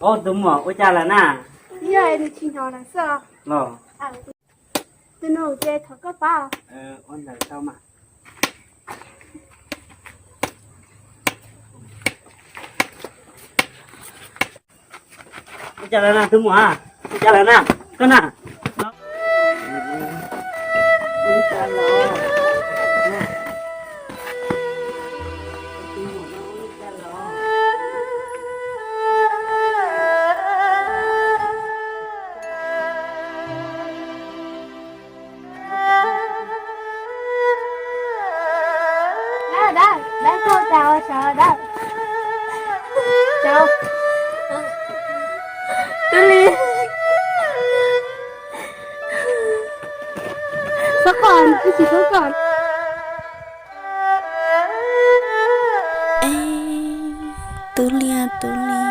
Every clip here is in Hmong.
Tus muam ua cas lawm na? Yog nws tsis hnov lawm xwb. Los, tus nus ces thov koj pab. Ua ntawd tau mas. Ua cas lawm na tus muam? Ua cas lawm na koj na? Dab, dab, dab, koj ua cas os, dab? Dab, Tub Lis, txhob koj, wb tsis hlub koj. Tub Lis, Tub Lis,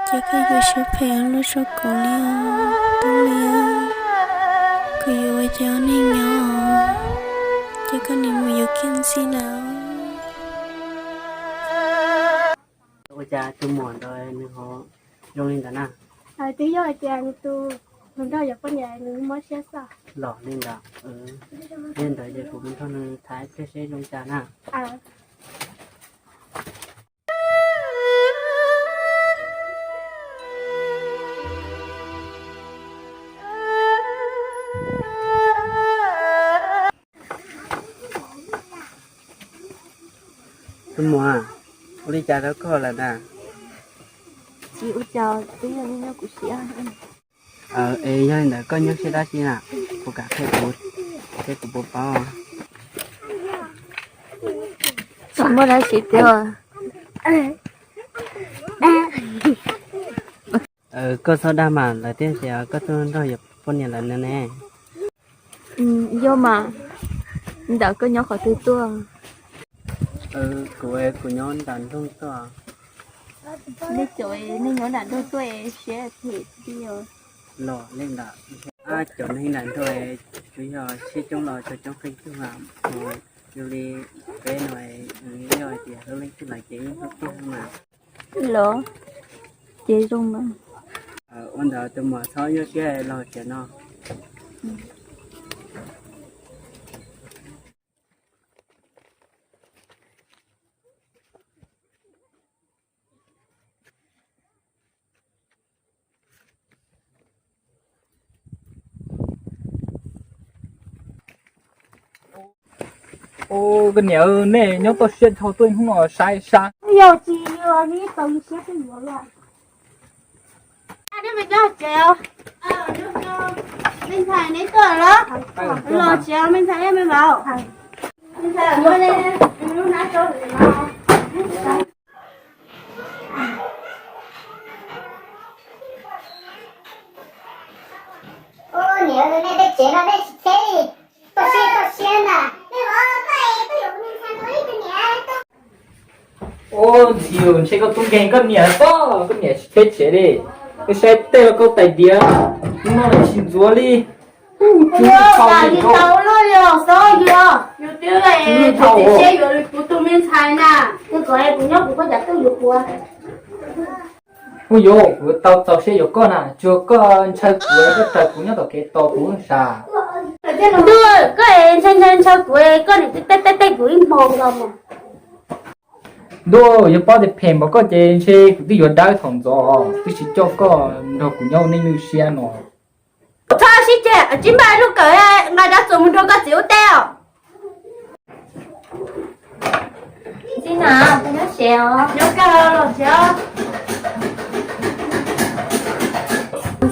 ces koj yuav siab phem ua luaj rau kuv li os Tub Lis. Kuv yuav ua cas ua neej nyob, ces koj nim mus yuav kiag ntxiv lawm. Ua cas tus muam ntawd nws ho zoo li ntawd na? Twb yog hais tias nws tus hluas nraug yuav poj niam nws mob siab xwb. Los li ntawd, li ntawd ces kuv mus nrog nws tham ib pliag seb zoo cas na. Tus muam, ua li cas rau koj lawm na? Tsis ua cas, twb yog nyob kuv siab. Es yog li ntawd koj nyuaj siab dab tsi na? Puas kam qhia kuv, qhia kuv puas paub? Tsis muaj dab tsi tiag. Koj txhob dag mas, lawv twb tias koj tus nraug yuav poj niam lawm no ne. Yog mas, ntawm koj nyob qhov twg tuaj? Kuv, kuv nyob nram nroog tuaj. Nej cov nej nyob nram nroog tuaj es siab phem tiag. Los li ntawd, cov neeg nram nroog tsuas yog sib coob los tsuas coob qee tug, zoo li peb no yog hais tias hlub leej twg lawm ces yeej hlub kiag mas. Los, ces zoo mas. Ua ntawd tus muam txhob nyuaj siab los tsev no. Ua, koj niam, nej nyob toj siab dhau tuaj ib hnub no saib sab. Yog tsis yog li tau li siab twb yuav lawm. Nej me coj tsev os. Me ntxhais neb tuaj los? Los tsev os me ntxhais, me vauv. Me ntxhais, lub hnab rau no. Ua, niam, nej tej tsev no nej tsis txheb li. Toj siab, toj siab na. Me vauv, koj es koj yuav kuv me ntxhais mus ib tug niam. Ua, ntxim, ntshe koj tub nkeeg koj niam xwb, koj niam tsis txheb tsev li. Koj saib tej los kau tais diav, hnub no tsis ntxuav li. Ua, tsis tau luaj li os, xob yog yus twb tsis siab yuav kuv tus me ntxhais na. Kuv nyob kuv koj cas twb yuav kuv. Kuv yuav, kuv tau txaus siab yuav koj na, tsuas koj ntshaw kuv, koj raws kuv nyob tom kev tos kuv sas. Ntuj, koj es ntshaw ntshaw ntshaw kuv, koj niam twb tej tej tej kuv ib hmo nkaus mas. Ntuj, yog paub tias phem npaum koj ces ntshe kuv twb yuav dawb thaum ntxov, twb tsis coj koj nrog kuv nyob ua neej lwj siab no. Txhob sib ceg, tsis npaj lub kawm nqa dab txuas mus nrog koj txiv ua teb os. Txiv na, koj nyob tsev os? Nyob kawg los tsev os.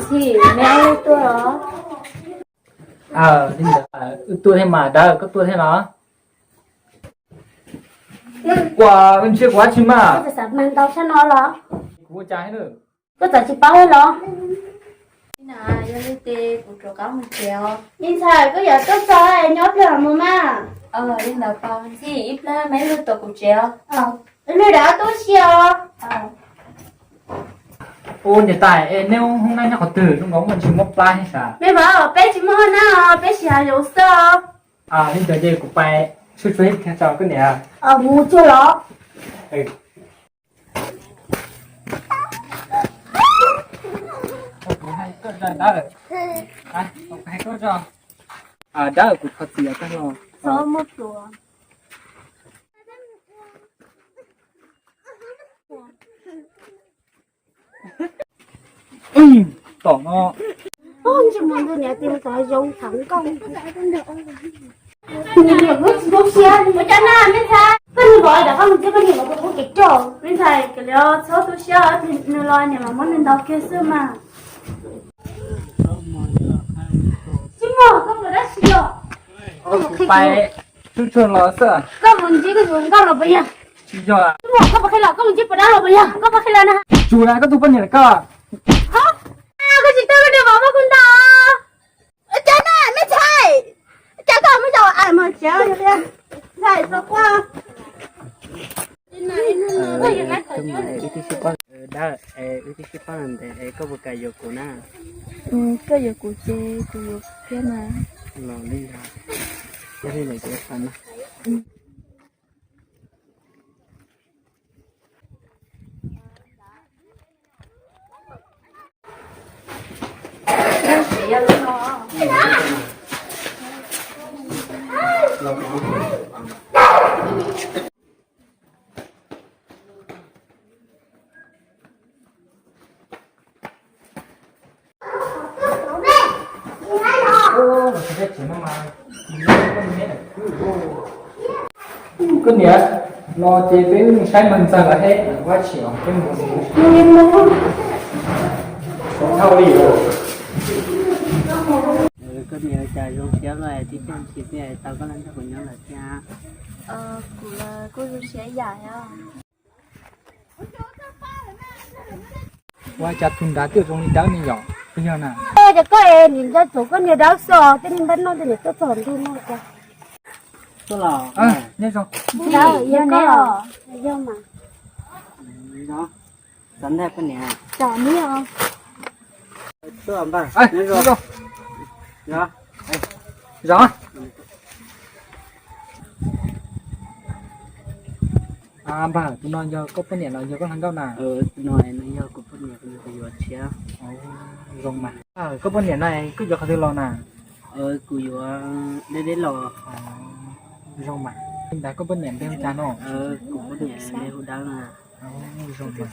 Txi, me ab tuaj los? Wb tuaj thiab mas, dawb koj tuaj thiab los? Kuv ntshe kuv dab tsi mas. Koj xav mas ntau sab no los? Kuv ua cas thiab? Koj txawm tsis paub los? Yog li ces kuv rov qab mus tsev os. Me ntxhais, koj yuav tuaj txog nyob pliag mus mas. Li ntawd pog ntxhi, ib pliag me lug tom kuv tsev os. Lwg dab tub si os. Ua niam tais, neb hoob nab nyob qhov twg? Zoo nkaus muaj ntsis mob plab thiab sas. Me vauv, peb tsis muaj hoob nab os, peb sim hav zoov xwb os. Li ntawd ces kuv pais tsuag tsuag ib pliag tso koj niam. Mus tsuag los. Dawb, dawb, kuv thov txim tag los. Tom no. Ntsej muag ntuj niam tij, mus tom zoo tham nkauj. Niam lub tsis tu siab, ua cas na me ntxhais, koj nug vauv es koj mus txib koj niam los ua kev rau me ntxhais, koj li txhob tu siab, nws los niam mam muab nws ntaus kiag xwb mas. Tsis muaj, koj mus dab tsi los? Kuv pais tsuj tsuag los xwb. Koj mus ntsib koj tus hluas nkauj los puas yog? Tsis yog. Tsis muaj, koj puas qhia los? Koj mus ntsib puas dab los puas yog? Koj puas qhia los na? Tsuas koj tus poj niam koj. Koj tsis tau koj niam vauv muab kuv ntaus. Cas na me ntxhais, cas koj muab yog ais mos tsev li ntxhais txo quaj. Dawb, wb twb sib pab ntev, koj puas kam yuav kuv na? Koj yuav kuv ces kuv yuav thiab mas. Los li ntawd, yog li ntawd ces ua no. Koj niam, no ces peb mus saib mas ntxaws los he, ua tsis os peb mus. Koj niam cas zoo siab los tib teg tsis tau koj los nrog kuv nyob lawm thiab. Kuv los kuj zoo siab yam. Ua cas tus nrad twb zoo li dawb ne yom, puas yog na? Ces koj es nim nco txog koj niag dawb xwb, tej niag npaj noj tej niag tuaj txog ntuj no cas. Nyob zoo. Yog mas. Xav ntag koj niam. Nyob zoo. Zos. Npawg, tus no yog koj poj niam los yog koj hluas nkauj na? Tus no yog kuv poj niam, kuv yuav tshiab. Zoo mas. Koj poj niam no koj yuav qhov twg los na? Kuv yuav deb deb los. Zoo mas. Li ntawd koj poj niam npe hu cas no? Kuv poj niam npe hu Dawb na. Zoo mas.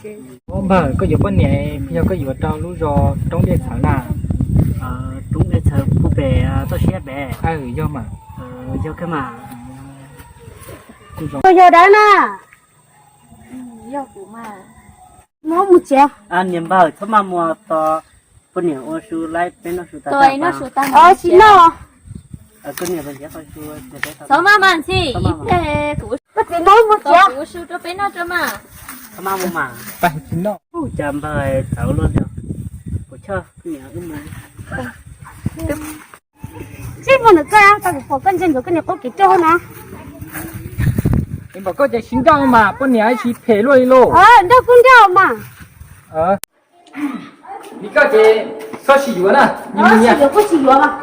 Npawg, koj yuav poj niam yog koj yuav rau lub zos Roob Dej Txhawv na? Roob Dej Txhawv puag pem toj siab pem. Yog mas. Yog kawg mas. Koj yog Dawb na? Yog kuv mas. Mus mus tsev. Niam npawg, txhob maj mus tos poj niam ua su laib peb noj su tag. Tsis noj. Koj niam, txhob maj mas ntxhi, ib pliag kuv, koj txiv noj mus tsev, kuv ua su rau peb noj rau mas. Txhob maj mus mas. Tsis noj. Cas npawg txawv luaj li. Kuv choj poj niam wb mus. Tsis muaj nws koj, tau kuv pom koj ntsia ntsoov koj niam qub kev rau na. Es npaum koj ces tsis nrauj mas poj niam tsis phem luaj li lauj. Nrauj kuj nrauj mas. Li koj ces txhob sim yuav na. Tsis yuav kuj tsis yuav mas.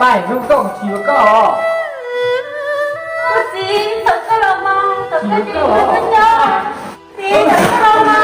Pais zoo koj tsis yuav koj os. Koj txiv, thaum koj los mas, thaum koj tsis yuav koj nyob. Txiv, thaum koj los mas.